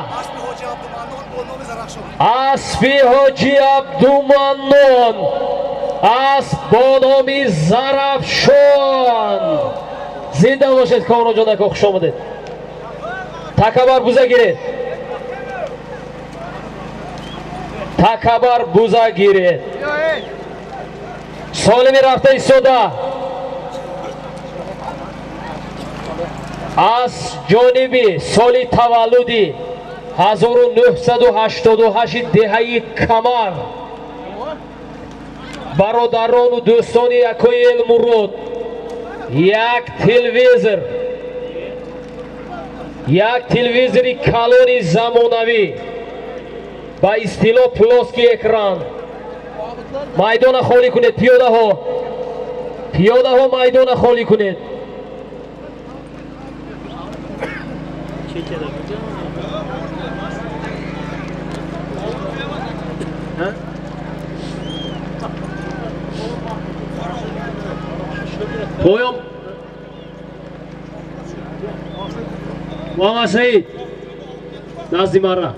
Аспи Ҳоҷи Абдуманнон. Асп бо номи Зарафшон. Зинда бошед, Комронҷон ака, хуш омадед. Такабар буза гиред. Такабар буза гиред. Солими рафта истода. Аз ҷониби соли таваллуди 1988 деҳаи Камар бародарону дӯстони акои Элмурод як телевизор, як телевизори калони замонавӣ ба истилоҳ плоский экран. Майдона холӣ кунед, пиёдаҳо, пиёдаҳо майдона холӣ кунед. Поём Муҳаммад Саид назди марра.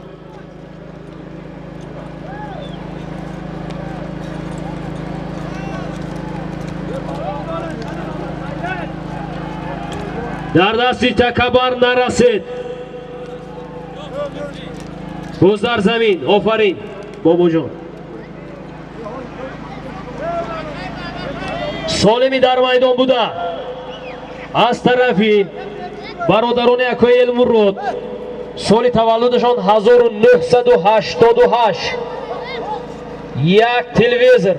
Дар дасти такабар нарасед. Боз дар замин. Офарин бобоҷон. Солими дар майдон буда аз тарафи бародарони акои Элмурод соли таваллудашон 1988 як телевизор.